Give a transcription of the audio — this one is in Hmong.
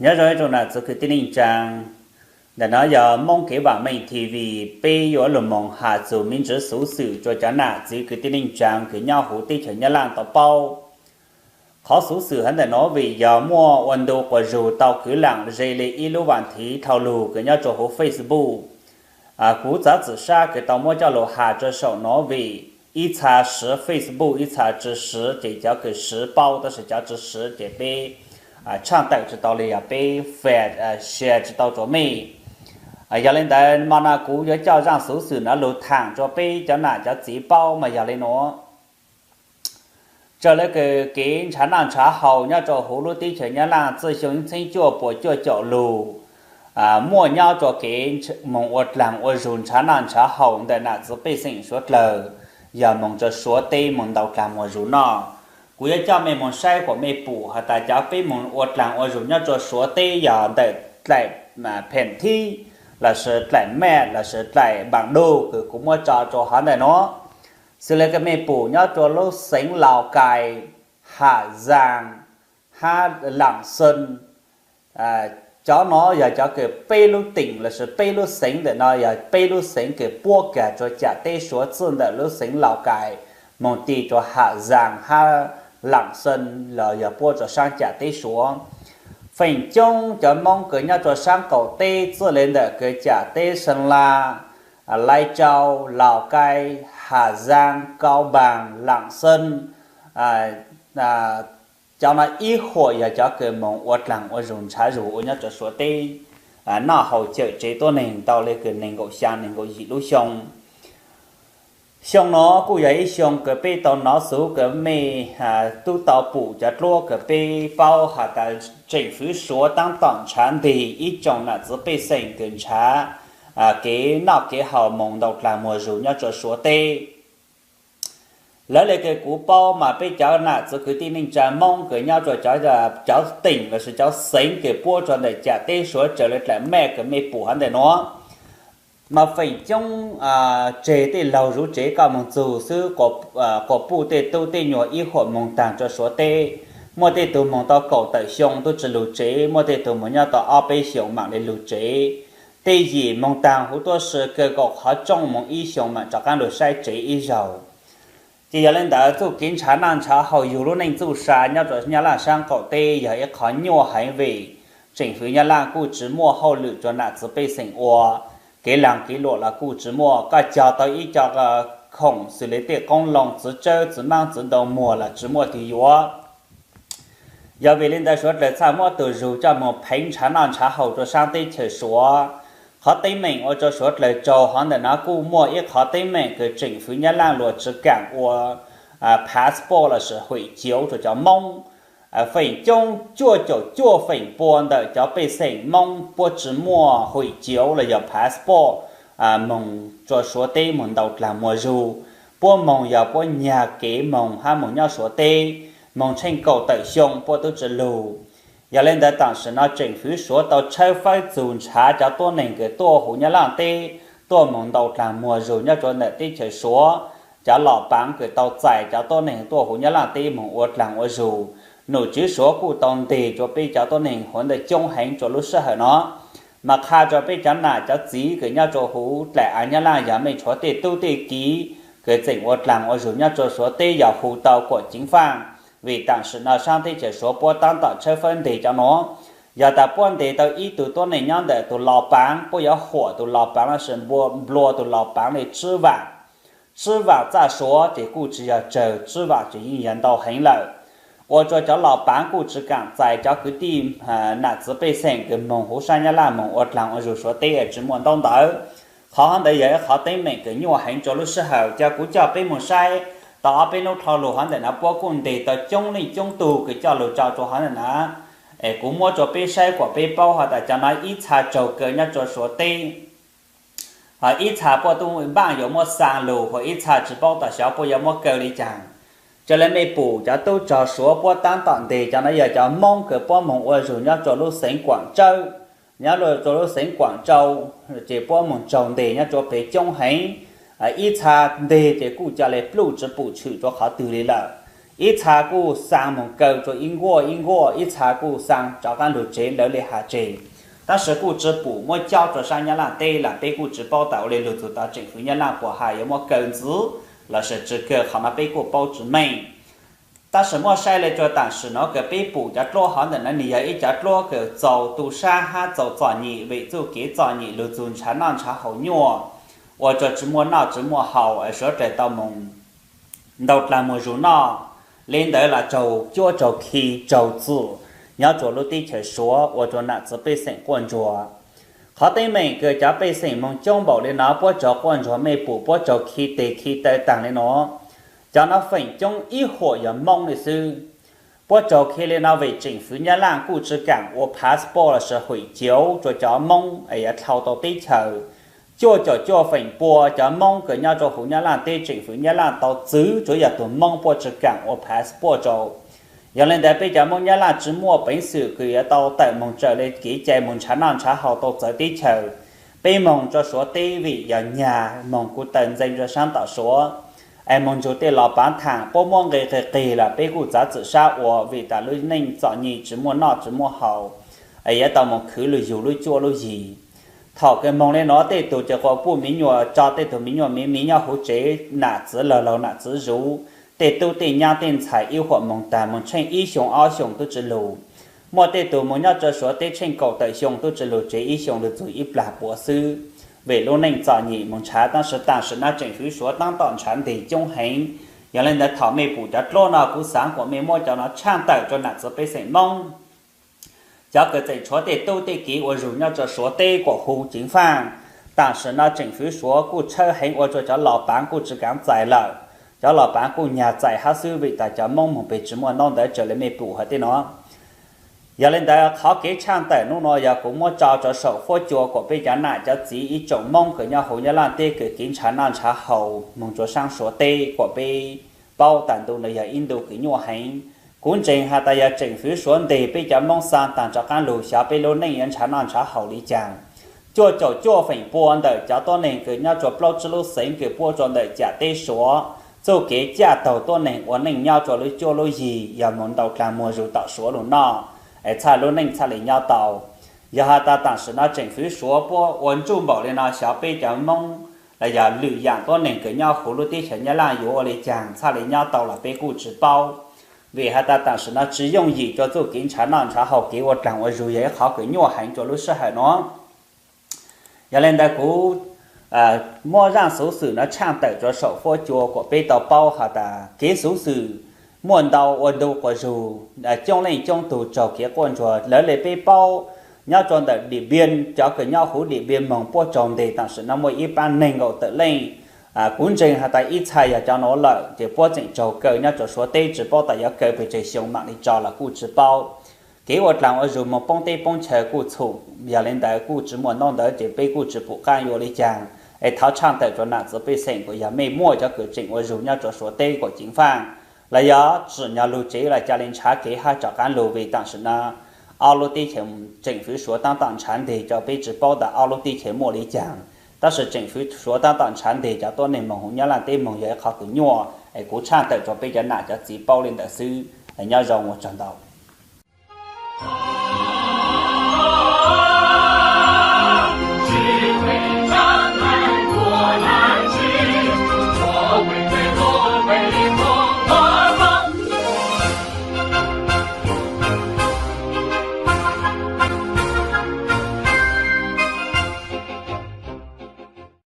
Nyob zoo ib tsoom nam txiv kwv tij neej tsaa, ntawm no yog Moob Kev Vam Meej T V, peb yuav lug moog has txug me ntsis xuv xwm rua cov nam txiv kwv tij neej tsaa kws nyob huv teb chaws Nyab Laaj tau paub. Qhov xuv xwm hov ntawm no vim yog muaj ua ntu quas zug tau kwv laam ze le ib lub vaam thiv dhau lug kws nyob rua huv Facebook. Kuv txav txim sab kws tau muab coj lug has rua saum no vim ib txha siv Facebook ib txha tsi siv, ces cov kws siv paub tab sis cov tsi siv ces peb tshaaj tawm tsi tau le, yog peb fair share tsi tau rua mej. Yog le ntawd mo no kuv yuav coj zaaj xuv xwm no lug thaam rua peb cov nam cov txiv paub mas yog le nuav. Raws le kws kev nrhav noj nrhav haus nyob rua huv lub teb chaws Nyab Laaj txij xyoo ib txheeb cuaj puas cuaj caum lug, muaj nyob rua kev moog ua dlaag ua zug nrhav noj nrhav haus ntawm nam txiv pej xeem suav dlawg, yog moog rua Suav teb moog ntau dlaag muag zug noj. Kuv yuav coj mej moog saib kuas mej pum has tas cov peb moog ua dlaag ua zug nyob rua Suav teb yog ntawm dlaim Pheem Thib, lossis dlaim Maj, lossis dlaim Npaam Dug kws kuv muab tso rua hov ntawm nuav. Xws le kws mej pum nyob rua lub xeev Laus Kais, Ham Zaas, hab Laam Xeej, cov no yog cov kws peb lub teem lossis peb lub xeev ntawm no yog peb lub xeev kws puab kag rua cam teb Suav txij ntawm lub xeev Laus Kais moog ti rua Ham Zaas hab Laam Xeej los yog puab rua saab cam teb Suav. Feem coob cov Moob kws nyob rua saab qaum teb txij le ntawm kws cam teb Xeem Laj, Lais Tsau, Laus Kais, Ham Zaas, Kau Npaas, Laam Xeej, cov no ib huam yog cov kws moog ua dlaag ua zug nrhav zug ua nyob rua Suav teb, noj haus cawm tsev tuab neeg tau le kws neeg nkaum xyaa neeg nkaum yim lub xyoo. Xyoo no kuj yog ib xyoo kws peb tau nov xuv kws mej tub tau pum cov dluab kws peb paub has tas tseem fwv Suav taab tom nrhav ntig ib tsoom nam txiv pej xeem kws nrhav kev noj kev haus moog ntau dlaag muag zug nyob rua Suav teb. Lawv le kws kuv paub mas peb cov nam txiv kwv tij neej tsaa Moob kws nyob rua cov teem lossis cov xeev kws puab rua ntawm cam teb Suav raws le dlaim Maj kws mej pum hov ntawm nuav, mas feem coob tseg tej laug zuv tsev koj moog txug xwb, quas puj tej tub tej nyuas ib huam moog taag rua Suav teb. Muaj tej tug moog tau kaum tawm xyoo tub tsi lug tsev, muaj tej tug moog nyob tau ob peb xyoos maam le lug tsev. Tej yim moog taag huv tuab si kaw kaum qhov rooj moog ib xyoos maam rov qaab lug saib tsev ib zaug. Ces yog le ntawd txuj kev nrhav noj nrhav haus yug lub neej txuj sa nyob rua Nyab Laaj saab qaum teb yog ib qhov nyuaj heev vim tseem fwv Nyab Laaj kuj tsi muaj hauj lwm rua nam txiv pej xeem ua, kev laag kev luam los kuj tsi muaj, koj cog tau ib co khoom xws le tej qoob loo txiv tsawb txiv maab txiv ntoo muag los tsi muaj twg yuav. Yog vim le ntawd suav dlawg txhaj muab tug zug coj moog pheev nrhav noj nrhav haus rua saab teb chaws Suav. Qhov teeb meem ua rua suav dlawg tsaug hov ntawm no kuj muaj ib qhov teeb meem kws tseem fwv Nyab Laaj luas tsi kaam ua passport lossis huim cauv rua cov Moob. Feem coob cuaj caum cuaj feem pua ntawm cov pej xeem Moob puab tsi muaj huim cauv los yog passport moog rua suav teb moog ntau dlaag muag zug. Puab moog yog puab nyag kev moog hab moog nyob suav teb, moog tsheej kaum tawm xyoo puab tub tsi lug. Yog le ntawd tam sim no tseem fwv suav tau tshawb fawb txug nrhav cov tuab neeg kws tuaj huv Nyab Laaj teb tuaj moog ntau dlaag muag zug nyob rua ntawm teb chaws suav. Cov los paav kws tau txais cov tuab neeg tuaj huv Nyab Laaj teb moog ua dlaag ua zug, nom tswv suav kuj tau ntes rua peb cov tuab neeg huv ntawm coob heev rua lub sij hawm no. Mas qha rua peb cov nam cov txiv kws nyob rua huv dlaim aav Nyab Laaj yog mej tshuav tej tub tej kiv kws tseem ua dlaag ua zug nyob rua suav teb yog hu tau kuam ceev faaj, vim tam sim no saab teb chaws suav puab taab tom tshawb fawb ntes cov nuav. Yog tas puab ntes tau ib tug tuab neeg nyob ntawm tug los paav, puab yuav huam tug los paav lossis nplua tug los paav le tswb vaam. Tswb vaam txaj suav ces kuj tsi yog tsawg, tswb vaam ces yeej yog ntau heev lawm. Ua rua cov los paav kuj tsi kaam txais cov kwv tij nam txiv pej xeem kws moog huv saab Nyab Laaj moog ua dlaag ua zug suav teb tsi muaj ntaub ntawv. Qhov hov ntawd yog ib qhov teeb meem kws nyuaj heev rua lub sij hawm. Cov kuv coj peb moog saib tau ob peb nub dlhau lug hov ntawm no puab kuj ntes tau coob leej coob tug kws coj lug tso rua hov ntawm no. Es kuv muab rua peb saib kuas peb paub has tas cov no ib txha raug kaw nyob rua suav teb, ho ib txha puab tub npaaj yuav muab xaa lug, ho ib txha tsi paub tas xyov puab yuav muab kaw le caag. Raws le mej pum cov tub rog suav puab taab tom ntes cov no yog cov Moob kws puab moog ua zug nyob rua lub xeev Kuam Tsawb, nyob rua lub xeev Kuam Tsau, ces puab moog raug ntes nyob rua pem coob heev. Ib txha nteg ces kuj ca le pluj tsi pum tshwm rua qhov twg le lawm. Ib txha kuj xaa moog kaw rua ib nkuaj ib nkuaj, ib txha kuj xaa rov qaab lug tsev lawv le has tseg. Tab sis kuj tsi pum muab cob rua saab Nyab Laaj teb lawm, peb kuj tsi paub tas ua le lug txug tas tseem fwv Nyab Laaj puas has yuav muab kaw ntxiv lossis tsi kaw, qhov nuav peb kuj paub tsi meej. Tab sis muab saib le rua taam sim nuav kws peb pum cov dluab hov ntawm nuav nwg yog ib cov dluab kws txaus tu sab hab txaus txom nyem, vim txuj kev txom nyem lug txug ntshaw noj ntshaw haus nyuaj, ua rua tsi muaj noj tsi muaj haus, suav dlawg tau moog ntau dlaag muag zug noj. Le ntawd los raug cuab raug khi raug txum nyob rua lub teb chaws Suav ua rua nam txiv pej xeem quaj ntsuag. Qhov teeb meem kws cov pej xeem moog coob npaum le nuav puab raug quaj ntsuag, mej pum puab raug khi tes khi taw taag le nuav, cov nuav feem coob ib huam yog Moob le xwb. Puab raug khi le nuav vim tseem fwv Nyab Laaj kuj tsi kaam ua passport lossis huim cauv rua cov Moob es yuav dhau tau teb chaws. Cuaj caum cuaj feem pua cov Moob kws nyob rua huv Nyab Laaj teb tseem fwv Nyab Laaj tau txwv tsuav yog tug Moob, puab tsi kaam ua passport rua. Yog le ntawd peb cov Moob Nyab Laaj tsi muaj peev xwm kws yuav tau tawm moog raws le kev cai moog ntshaw noj ntshaw haus tau txawv teb chaws. Peb moog rua Suav teb vim yog nyag moog kuj taw ntxeev rua saab tom Suav, es moog nrug tej los pav thaam puab muab nqe qig qig lawm, peb kuj txav txim sab ua vim tas lub neej txom nyem tsi muaj noj tsi muaj haus, es yuav tau moog khwv lug yug lub cuab lub yig. Thaum kws moog le nuav tej tug ces quas puj miv nyuas tso tej tug miv nyuas miv miv nyob huv tsev, nam txiv laug laug nam txiv zuv, tej tub tej nyab tej ntxhais ib huam moog taag moog tsheej ib xyoo ob xyoo tub tsi lug. Muaj tej tug moog nyob rua Suav teb tsheej kaum tawm xyoo tub tsi lug tsev, ib xyoo lug txug ib plag puav xwb, vim lub neej txom nyem moog ntshaw. Tab sis taam sim nuav tseem fwv Suav taab tom ntshaw ntes coob heev. Yog le ntawd thaum mej pum cov dluab nuav kuv xaav kuas mej muab cov nuav tshaaj tawm rua nam txiv pej xeem Moob, cov kws tseem tshuav tej tub tej kiv ua zug nyob rua Suav teb kuas hu ceev faaj. Taam sim nuav tseem fwv Suav kuj tshawb heev ua rua cov los pav kuj tsi kaav txais lawm, cov los pav kuj nyag txais hab xwb vim tas cov Moob moog peg tsi muaj ntaub ntawv raws le mej pum hov tej nuav. Yog le ntawd qhov kev tshaaj tawm nub nuav yog kuv muab tso rua saum fuab cua kuas peb cov nam cov txiv ib tsoom Moob kws nyob huv Nyab Laaj teb kws kev ntshaw noj ntshaw haus moog rua saab Suav teb kuas peb paub tas ntu nuav yog ib ntu kws nyuaj heev. Kuv ntseeg has tas yog tseem fwv Suav ntes peb cov Moob xaa taag rov qaab lug xyov peb lub neej yuav ntshaw noj ntshaw haus li caag. Cuaj caum cuaj feem pua ntawm cov tuab neeg kws nyob rua plaub tsib lub xeev kws puab rua ntawm ciam teb Suav, txuj kev caj taug tuab neeg ua neej nyob rua lub cuab lub yig yog moog ntau dlaag muag zug tom Suav lug noj, es txhaj lub neej txhaj le nyob tau. Yog has tas taam sim nuav tseem fwv Suav puab ua ntsuj npaum le nuav xyov peb cov Moob los yog lwm yaam tuab neeg kws nyob huv lub teb chaws Nyab Laaj yuav ua le caag txhaj le nyob tau los peb kuj tsi paub. Vim has tas taam sim nuav tsi yooj yim rua txuj kev ntshaw noj ntshaw haus, kev ua dlaag ua zug yog ib qhov kws nyuaj heev rua lub sij hawm nuav. Yog le ntawd kuv muab zaaj xuv xwm nuav tshaaj tawm rua saum fuab cua kuas peb tau paub has tas kev xuv xwm muaj ntau ua ntu quas zug, coob leej coob tug raug kev quaj ntsuag. Lawv le peb paub nyob rua ntawm Dim Npiab, cov kws nyob huv Dim Npiab moog puab raug ntes taam sim nuav muaj ib paab neeg nkaum tawm leej. Kuv ntseeg has tas ib txha yog cov nuav lawm ces puab tseem raug kaw nyob rua Suav teb, tsi paub tas yuav kaw pes tsawg xyoo maam le tso los kuj tsi paub. Kev ua dlaag ua zug moog poob teb poob chaw kuj txhum, yog le ntawd kuj tsi muaj ntaub ntawv ces peb kuj tsi pum qaab yuav ua le caag. Es thov tshaaj tawm rua nam txiv pej xeem kuas yog mej muaj cov kws tseem ua zug nyob rua Suav teb kuas ceev faaj, los yog tsim nyog lug tsev los ca le ntshaw kev hab rov qaab lug vim taam sim nuav ob lub teb chaws tseem fwv Suav taab tom ntshaw ntes rua peb tsi paub tas ob lub teb chaws muaj le caag. Tab sis tseem fwv Suav taab tom ntshaw ntes cov tuab neeg moog huv Nyab Laaj teb moog yog ib qhov kws nyuaj, es kuv tshaaj tawm rua peb cov nam cov txiv paub le ntawd xwb. Nyob zoo ua tsaug ntau.